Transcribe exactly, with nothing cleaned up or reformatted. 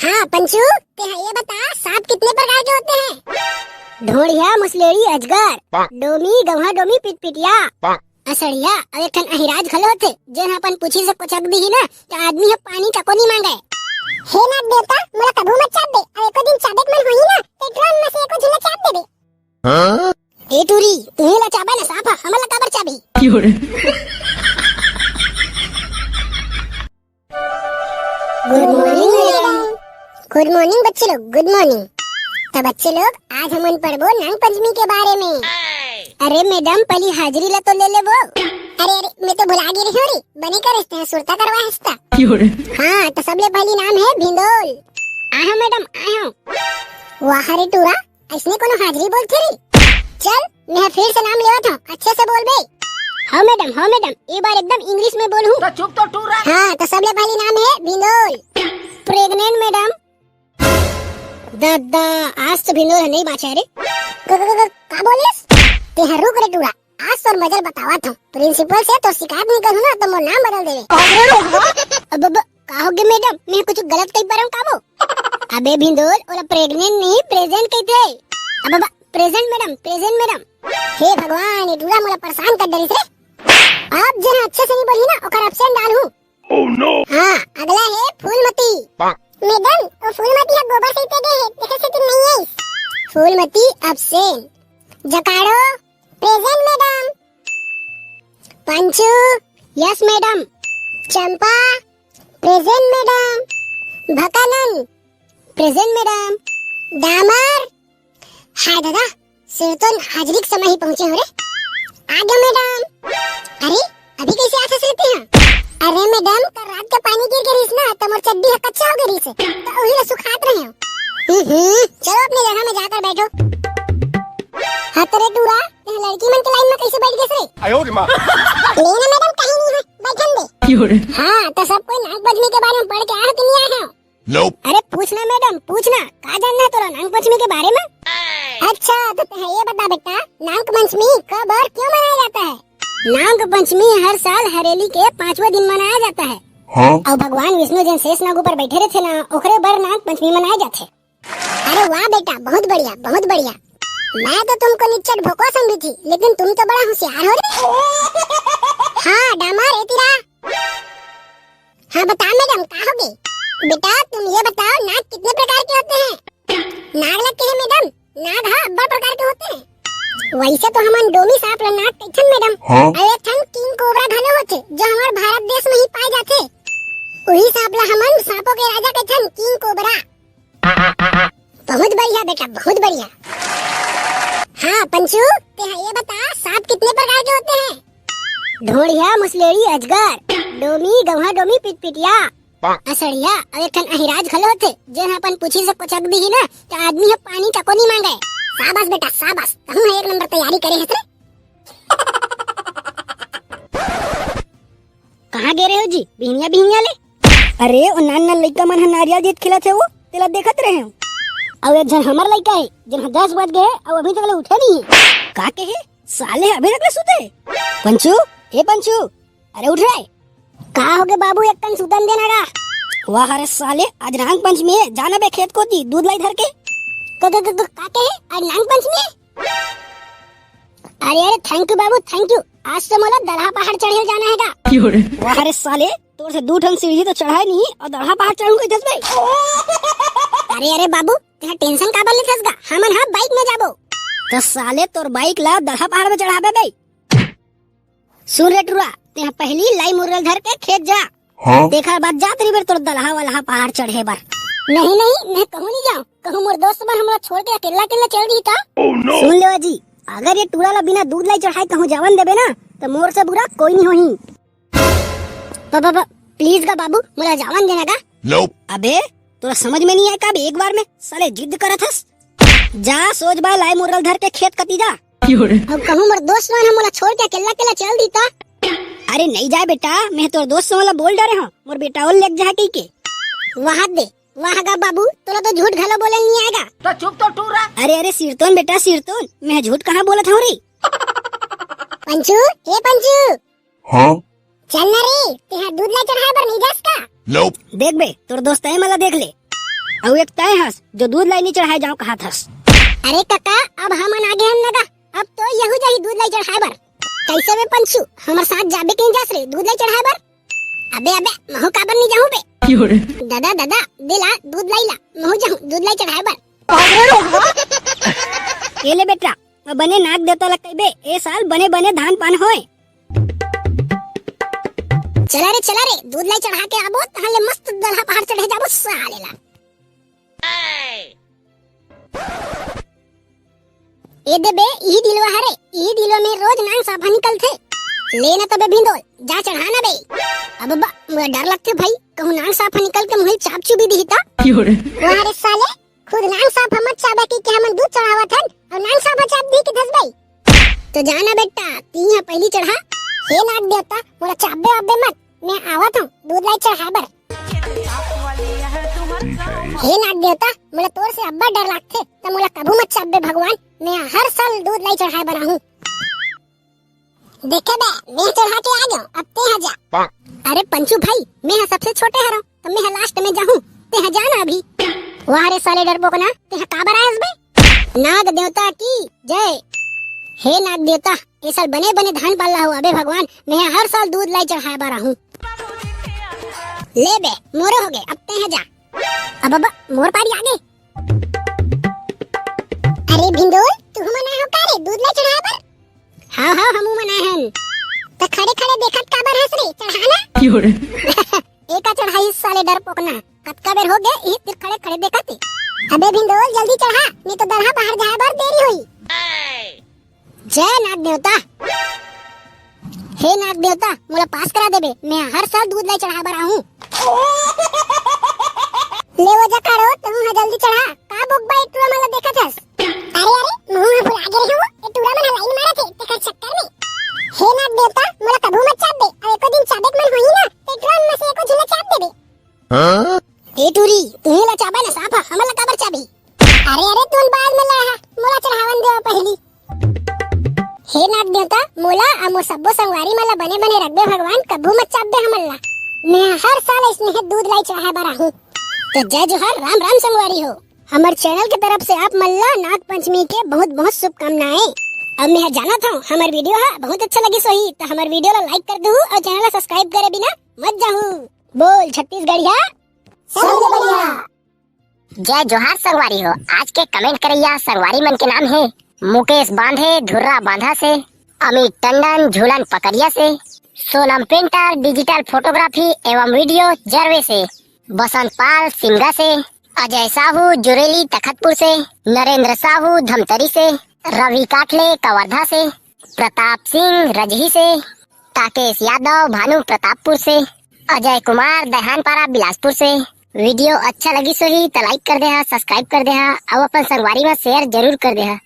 हाँ पंचू, तेहा ये बता, सांप कितने प्रकार के होते हैं? ढोढ़िया, मुसलेड़ी, अजगर, डोमी, गौहा डोमी, पिटपिटिया, असड़िया, अउ एक ठन अहिराज घलो होथे, जेन ह अपन पूछी से कोचक दिही ना, त आदमी ह पानी तको नी मांगे। हे नाग देवता, मोला कभू मत चाप दे, अउ एको दिन चाबे के मन होही ना, त ड्रोन में से एको झिल्ला चाप देबे। ए टूरी, तुही ला चाबे ना सांप ह, हमन ला काबर चाबही? गुड मॉर्निंग मैडम। गुड मॉर्निंग बच्चे लोग, गुड मॉर्निंग। तो बच्चे लोग, आज हमन पढ़बो नांग पंचमी के बारे में। अरे मैडम, पहली हाजिरी ला तो ले लेबो। अरे अरे, मैं तो भुला गे रही हूँ रे, बने करे तेहा सुरता करवा हंसता। हाँ, तो सबले पहली नाम है भिंदोल। आयो मैडम, आयो। वाह रे टूरा, अइसने कोनो हाजिरी बोलथे रे? चल, मैं फिर से नाम लेवत हूँ, अच्छे से बोलबे। हाँ मैडम, हाँ मैडम, ये बार एकदम इंग्लिश में बोलहूँ। तो चुप तो टूरा। हाँ, तो सबले पहली नाम है भिंदोल। Pregnant madam. दादा, आज तो भिंदोल नहीं बाँचे रे। क-, क-, क-, का बोलेस? तेहा रुक रे टूरा, आज तोर मजा ल बतावत हूँ। प्रिंसिपल से तोर शिकायत नहीं करूँ ना, तो मोर नाम बदल देवे। अब, अब, का होगे मैडम? मैं कुछ गलत कही पारंव का वो? अबे भिंदोल, ओला प्रेग्नेंट नहीं, प्रेजेंट कहिथे। अब, अब, प्रेजेंट मैडम, प्रेजेंट मैडम। हे भगवान, ये टूरा मोला परेशान कर डरिस रे। अब जेन ह अच्छे से नहीं बोलही ना, ओकर एब्सेंट डालहूँ। हाँ, अगला है फूलमती। मैडम, वो फूलमती ह गोबर सहिते गे हे, तेकर सेती नहीं आइस। Phoolmati absent. Jakado, present madam. Panchu, yes madam. Champa, present madam. Bhakanand, present madam. Damar, हाय दादा, सिरतोन हाजिरी के समय ही पहुंचे हो रे। आ गया मैडम। अरे, अभी कैसे आथे सिरती हाँ? अरे मैडम, कल रात के पानी गिर गे रहिस ना, तो मोर चड्डी ह कच्चा हो गे रहिस, तो उही ला सुखात रहे हो। हम्म, चलो अपने जगह में जाकर बैठो। हाँ तो रे टूरा, ये लड़की मन के लाइन में कैसे बैठ गए रे? आयो रे माँ। ले ना मैडम, कहीं नहीं है, बैठन दे। हाँ, तो सब कोई नाग पंचमी के बारे में पढ़ के आए हो कि नहीं आए हो? अरे पूछना मैडम, पूछना, का जानना है तोला नांग पंचमी के बारे में? अच्छा, तो तैं ये बता बेटा, नांग पंचमी कब और क्यों मनाया जाता है? नांग पंचमी हर साल हरेली के पांचवा दिन मनाया जाता है। हाँ? अउ भगवान विष्णु जेन शेष नाग ऊपर बैठे रहिथे ना, ओकरे बर नांग पंचमी मनाया जाथे। अरे वाह बेटा, बहुत बढ़िया, बहुत बढ़िया। मैं तो तुमको निच्चट भोको समझी थी, लेकिन तुम तो बड़ा होशियार हो रे। हाँ डामर, ए तीरा। हाँ बता मैडम, का होगे? बेटा तुम ये बताओ, नाग कितने प्रकार के होते हैं? नाग लग के है मैडम, नाग हाँ अब्बड़ प्रकार के होते हैं। वैसे तो हमन डोमी सांप ला नाग कहिथन मैडम। हाँ? अउ एक ठन किंग कोबरा घलो होथे, जो हमर भारत देश में ही पाए जाथे। उही सांप ला हमन सांपों के राजा कहिथन, किंग कोबरा। बहुत बढ़िया बेटा, बहुत बढ़िया। हाँ पंचू, तें ये बता, सांप कितने प्रकार के होते हैं? ढोढ़िया, मुसलेड़ी, अजगर, डोमी, गौहा डोमी, पिटपिटिया, असड़िया, अउ एक ठन अहिराज घलो होथे, जेन ह अपन पूछी से कोचक दिही ना, त आदमी ह पानी तको नी मांगे। शाबाश बेटा, शाबाश, तहूं ह एक नंबर तैयारी करे हस रे। कहाँ गे रहे हो जी, बिहनिया बिहनिया ले? अरे, ओ नान नान लइका मन ह नारियल जीत खेलत हे, वो तेला देखत रहे हो। अउ एक झन हमर लइका हे, जेन ह दस बज गए हे, अउ अभी तक ले उठे नहीं हे। का कहे? साले अभी तक ले सुते हे। पंचू, ए पंचू, अरे उठ रे। का होगे बाबू, एक कन सुतन देना गा। वाह रे साले, आज नांग पंचमी हे, जाना बे खेत कोती, दूध लाई धर के। क-, क-, क-, क-, का कहे? आज नांग पंचमी हे? अरे, अरे, thank you बाबू, thank you। आज तो मोला दलहा पहाड़ चढ़े जाना हे गा। वाह रे साले, तोर से दू ठन सीढ़ी तो चढ़ाए नहीं अउ दलहा पहाड़ चढ़ूं कहिथस बे। अरे, अरे बाबू, तें tension काबर लेथस गा? हमन ह bike में जाबो। त साले तोर bike ला दलहा पहाड़ में चढ़ाबे बे। सुन रे टुरा, तें पहली लाई मुरल धर के खेत जा। हाँ? तेखर बाद जात रहिबे तोर दलहा वलहा पहाड़ चढ़े बर। नहीं, नहीं, मैं कहूँ नहीं जाऊँ। कहूँ मोर दोस्त मन हमला छोड़ के अकेला अकेला चल दिही त? सुन लेवा जी, अगर ये टुरा ला बिना दूध लाई चढ़ाए कहूँ जावन देबे ना, त मोर से बुरा कोई नहीं होही। प-, प-, प-, please गा बाबू, मोला जावन देना गा। अबे, तोला समझ में नहीं आए का बे, एक बार में साले जिद करत हस। जा सोच बा, लाई मुरल धर के खेत कती जा। अउ कहूँ मोर दोस्त मन ह मोला छोड़ के अकेला अकेला चल दिही त? अरे नहीं जाए बेटा, मैं तोर दोस्त मन ला बोल डरे हूँ, मोर बेटा ओला लेके जा कहिके। वाह दे, वाह गा बाबू, तोला तो झूठ घलो बोले नहीं आएगा। तो चुप तो टूरा। अरे, अरे, सिरतोन बेटा, सिरतोन, मैं झूठ कहाँ बोलत हूँ रे? पंचू, ए पंचू। हाँ? चल ना रे, तेहा दूध ला चढ़ाए बर नहीं जास का? देख बे, तोर दोस्त है मला देख ले। अउ एक तैं हस, जो दूध लाई नइ चढ़ाए जांव कहत हस। अरे कका, अब हमन आगे हन न गा, अब तो यहू जाही दूध लाई चढ़ाए बर। कइसे बे पंचू, हमर साथ जाबे के नइ जास रे दूध लाई चढ़ाए बर? अबे अबे, महूं काबर नइ जाहूं बे? ददा ददा, दे ला दूध लाई ला, महूं जाहूं दूध लाई चढ़ाए बर। ए ले बेटा, बने नाग देवता ला कहिबे, ए साल बने बने धान पान होय। चला रे चला रे, दूध लाई चढ़ा के आबो, तहां ले मस्त दलहा पहाड़ चढ़े जाबो साले ला। ए दे बे, इही दिलवा हरे, इही दिलवा में रोज नांग साफा निकलथे। ले न तबे भिंदोल, जा चढ़ा न बे। अब बा, मोला डर लगथे भाई, कहूं नांग साफा निकल के मुहे चाप चुबी दिही त। वाह रे साले, खुद नांग साफा मत चाबे कि, कि हमन दूध चढ़ावत हन, अउ नांग साफा चाप दिही कि धस बे। तो जा न बेटा, तिही ह पहिली चढ़ा। हे नाग देवता, मोला चाबे वाबे मत, मैं आवत हूं दूध लाई चढ़ाए बर। हे नाग देवता, मोला तोर से अब्बड़ डर लागथे, त मोला कभू मत चाबे भगवान, मैं हर साल दूध लाई चढ़ाए बर आहूं। देखे बे, मैं चढ़ा के आ गेंव, अब तेंहा जा। अरे पंचू भाई, मैं ह सबसे छोटे हरंव, त मैं ह लास्ट में जाहूं, तेंहा जा न अभी। वाह रे साले डरपोकना, तेंहा काबर आयस बे? नाग देवता की जय। हे नाग देवता, ए साल बने बने धान पान ला हो अबे भगवान, मैं ह हर साल दूध लाई चढ़ाए बर आहूं। ले बे, मोरो होगे, अब तेंहा जा। अब अब मोर पारी आगे। अरे भिंदोल, तुहू मन आए हो का रे दूध ला चढ़ाए बर? हाव हाव, हमू मन आए हन। त खड़े खड़े देखत काबर हस रे, चढ़ा ना। ए का चढ़ाइस साले डरपोकना, कतका बेर होगे इही तीर खड़े खड़े देखत हे। अबे भिंदोल, जल्दी चढ़ा, नइ तो दलहा पहाड़ जाए बर देरी होही। जय नाग देवता। हे नाग देवता, मोला पास करा देबे, मैं हर साल दूध लाई चढ़ाए बर आहूं। ले वो जा काड़ो, तुहू ह जल्दी चढ़ा। का बोकबा ए टूरा मन ला देखत हस? अरे अरे, महूं ह भुला गे रहेंव, ए टूरा मन ह लाइन मारत हे, तेकर चक्कर में। हे नाग देवता, मोला कभू मत चाबे, अउ एको दिन चाबे के मन होही ना, त ए टूरा मन में से एको झन ला चाब देबे। ए टूरी, तुही ला चाबे ना साफा, हमन ला काबर चाबही? अरे अरे, तुमन बाद में लड़हा, मोला चढ़ावन देवा पहिली। हे नाग देवता, मोला अउ मोर सब्बो संगवारी मन ला बने बने रखबे भगवान, कभू मत चाबे हमन ला। मैं हर साल अइसने हे दूध लाई चढ़ाए बर आहूं। तो जय जोहार, राम राम संगवारी हो। हमर चैनल के तरफ से आप मन ला नाग पंचमी के बहुत बहुत शुभकामनाएं। अब मैं जानत हूं हमर वीडियो हा बहुत अच्छा लगिस होही, तो हमर वीडियो ला लाइक कर दू अउ चैनल ला सब्सक्राइब करे बिना मत जाहू। बोल छत्तीसगढ़िया। सब बढ़िया। जय जोहार संगवारी हो। आज के कमेंट करइया संगवारी मन के नाम हे मुकेश बांधे धुर्रा बांधा से, अमित टंडन झूलन पकरिया से, सोनम पेंटर डिजिटल फोटोग्राफी एवं वीडियो जरवे से, बसंत पाल सिमगा से, अजय साहू जुरेली तखतपुर से, नरेंद्र साहू धमतरी से, रवि काठले कवर्धा से, प्रताप सिंह रजही से, ताकेश यादव भानु प्रतापपुर से, अजय कुमार दहानपारा बिलासपुर से। वीडियो अच्छा लगिस होही त लाइक कर देहा, सब्सक्राइब कर देहा अउ अपन संगवारी में शेयर जरूर कर देहा।